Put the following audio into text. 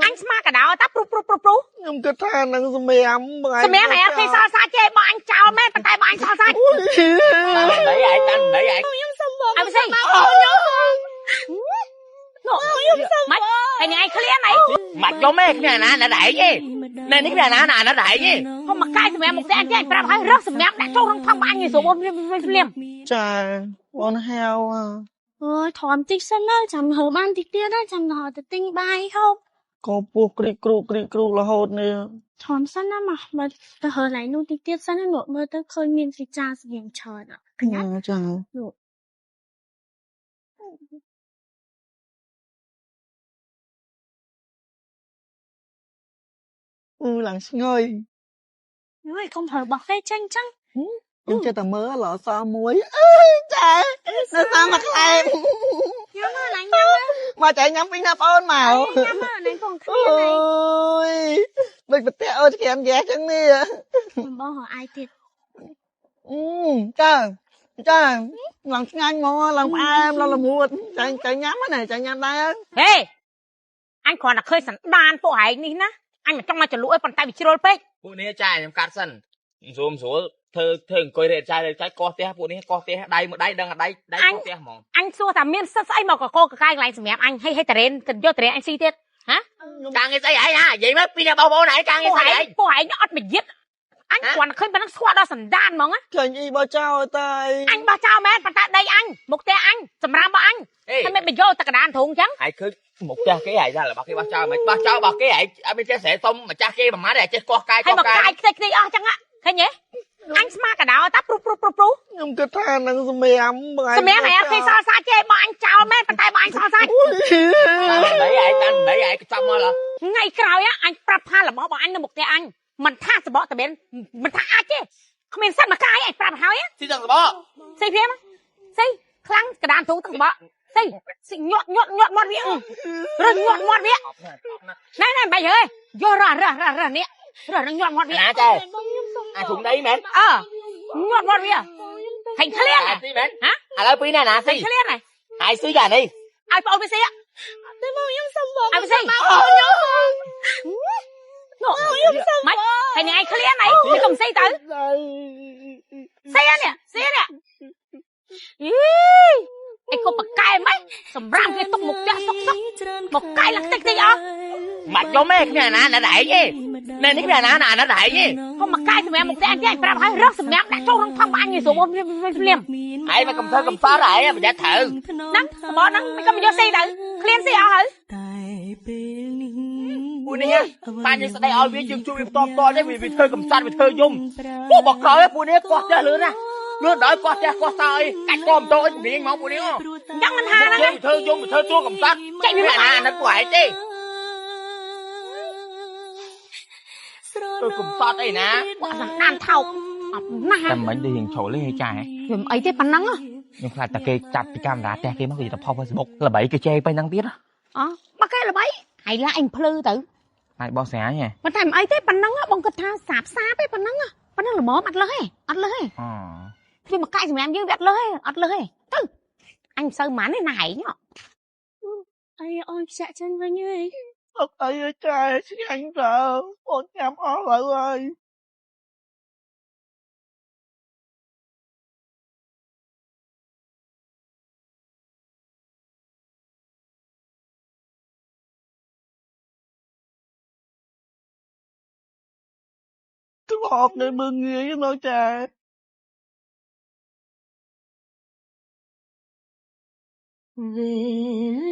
អញស្មាកដោតាព្រុសព្រុសព្រុសព្រុស ខ្ញុំគិតថានឹងសម្រាម សម្រាមហ៎គេសល់សាច់ទេបើអញចោលមែនប៉ុន្តែបើអញសល់សាច់ ដីឯងតាន់ដីឯង ខ្ញុំសុំបង ឲ្យផ្សេង ខ្ញុំ នោះ ខ្ញុំសុំ ម៉េចហើយនេះឯងឃ្លានអី ម៉ាច់ខ្ញុំទេគ្មានអាណាណាដែងទេណែនេះគ្មានអាណាណាណាដែងទេ កុំមកកាយសម្រាប់មកតែអញទេអញប្រាប់ហើយរើសសម្រាប់ដាក់ចូលក្នុងថង់បាញ់ស្រួលបងភ្លាម ចាបងហៅ អូយធំតិចសិនណាចាំហើបានតិចទៀតណាចាំទៅទៅទិញបាយហូប ក៏ពោះគ្រីកគ្រូគ្រីកគ្រូរហូតនេះ ធំសិនណាមកមើលទៅហើឡៃនោះតិចទៀតសិនណានោះមើលទៅឃើញមានវិចារស្រៀងច្រើនកញ្ញា ចា នោះ អឺឡើងស្ងយ អើយកុំហើបោះគេចេញចឹង ខ្ញុំចេះតែមើលឡសមួយអើយចានៅតាមមកខ្លែម ញ៉ាំមកណាញ៉ាំ មកចែញ៉ាំពីណាបងអូនមក ញ៉ាំមកណាបងគ្នា អូយដូចប្រទេសអូនក្រាមយ៉ែចឹងនេះ បងហៅអាយទៀត អឺចាចាឡើងឆ្ងាញ់មកឡើងផ្អែមឡើងល្មួតចាចាញ៉ាំណាចាញ៉ាំដែរ ហេអញគ្រាន់តែឃើញសន្តានពួកឯងនេះណាអញមិនចង់មកចលក់ឯងប៉ុន្តែវាជ្រុលពេក ពួកនេះចាខ្ញុំកាត់សិនស្រួលស្រួលធ្វើធ្វើអង្គុយរែកចាយរែកចាយកោះផ្ទះពួកនេះកោះផ្ទះដៃមួយដៃដឹងដៃដៃកោះផ្ទះហ្មង អញសួរថាមានសិទ្ធស្អីមកកកកកាយកន្លែងសម្រាប់អញឲ្យឲ្យតារ៉េនទៅយកតារ៉េនអញស៊ីទៀតហ៎ កាងងារស្អីឯងហានិយាយមកពីអ្នកបងប្អូនឯងកាងងារ ពួក ស្អីឯង ឯងពួកឯងអត់មកយិតអញគ្រាន់តែឃើញប៉ុណ្ណឹងស្គាល់ដល់សន្តានហ្មង ចាញ់អ៊ីបោះចោលតែ អញបោះចោលមែនប៉ុន្តែដីអញមុខផ្ទះអញសម្រាប់របស់អញហើយមិនបញ្យកតែកដានទ្រូងចឹង ឯងឃើញមុខផ្ទះគេឯងថារបស់គេបោះចោលមិនបោះចោលរបស់គេឯងអត់មានចេះស្រែសុំម្ចាស់គេប្រហែលឯងចេះកោះកាយកោះ ហើយមក កាយ កាយខ្ទេចខ្ទីអស់ចឹងឃើញទេអញស្មាកដោតាព្រុសព្រុសព្រុសព្រុស ខ្ញុំគិតថានឹងសម្រាម សម្រាប់ហ៎គេសល់សាច់ទេបើអញចោលមែនប៉ុន្តែបើអញសល់សាច់ ដីឯងតាន់ដីឯងកញ្ចប់មកឡើ ថ្ងៃក្រោយអញប្រាប់ថារបស់របស់អញនៅមុខផ្ទះអញមិនថាសបកតបិនមិនថាអាចទេគ្មានសិទ្ធមកកាយអញប្រាប់ហើយ ស៊ីទាំងសបក ស៊ីព្រាមស៊ីខ្លាំងកដានទ្រូងទាំងសបកស៊ីស៊ីញាត់ញាត់ញាត់មាត់វារើសញាត់មាត់វាណែណែមិនបាច់រើយករះរះរះរះនេះរះនឹងញាត់មាត់វា ណាចែអាធុងដីមែន អឺញាត់មាត់វាហែងឃ្លៀង ស៊ីមែនហ៎ឥឡូវពីណាណាស៊ី ឃ្លៀងហ៎ ហើយស៊ីកានេះ ឲ្យបងវាស៊ី តែមកខ្ញុំសុំបង ឲ្យវាស៊ី ខ្ញុំ នោះម៉េចហើយនេះឯងឃ្លៀងអីវាកុំស៊ីទៅស៊ីនេះស៊ីនេះអីឯកុំបកែម៉េចសម្រាប់គេទុកមុខផ្ទះសុកសុកមកកាយឡើងតិចតិចអស់ ម៉ាច់ខ្ញុំទេគ្មានអាណាណាដែងទេណែនេះគ្មានអាណាណាណាដែងទេ កុំមកកាយសម្រាប់មុខផ្ទះអញទេអញប្រាប់ហើយរើសសម្រាប់ដាក់ចូលក្នុងថង់បាញ់ស្រួលភ្លាម ឯងមកកំធ្វើកំសត់ឯងប្រយ័ត្នត្រូវ ហ្នឹងសបកហ្នឹងមិនក៏មិនយកស៊ីទៅឃ្លានស៊ីអស់ហើយ ពួកនេះបានយើងស្ដីឲ្យវាយើងជួយវាផ្ទាល់ផ្ទាល់ទេវាធ្វើកំសត់វាធ្វើយំពួកបក្រោយពួកនេះកោះផ្ទះលឿនណាលឿនដល់កោះផ្ទះកោះសោអីកាច់កោម៉ូតូអីជំនាញហ្មងពួកនេះ អញ្ចឹងមិនថាហ្នឹង យើងធ្វើយំធ្វើជួកំសត់ចេញវាអាណាហ្នឹងពួកឯងទេទៅកំសត់អីណា ពួកសន្តានថោកអត់ណាស់ តែមិញដូចរៀងជ្រុលទេចា វាមិនអីទេប៉ុណ្ណឹង ខ្ញុំខ្លាចតែគេចាប់ពីកាមេរ៉ាផ្ទះគេមកគេទៅផុស Facebook ល្បីគេជេរពេញហ្នឹងទៀត អបើគេល្បីហើយឡាអញភ្លឺទៅ ហើយបោះស្រាញហ៎ ប៉ុន្តែមិនអីទេប៉ុណ្ណឹងបងគិតថាសាបសាបទេប៉ុណ្ណឹងប៉ុណ្ណឹងល្មមអត់លើសទេអត់លើសទេវាមកកាយសម្រាប់យើងវាអត់លើសទេអត់លើសទេទៅអញមិនសូវម៉ានទេណាឯង អីអូនខ្ចាក់ចេញវិញហី អត់អីចាឆ្ងាញ់តើអូនញ៉ាំអស់ឡើយហើយធ្លាប់នៅមើងងាយនោះចា វេ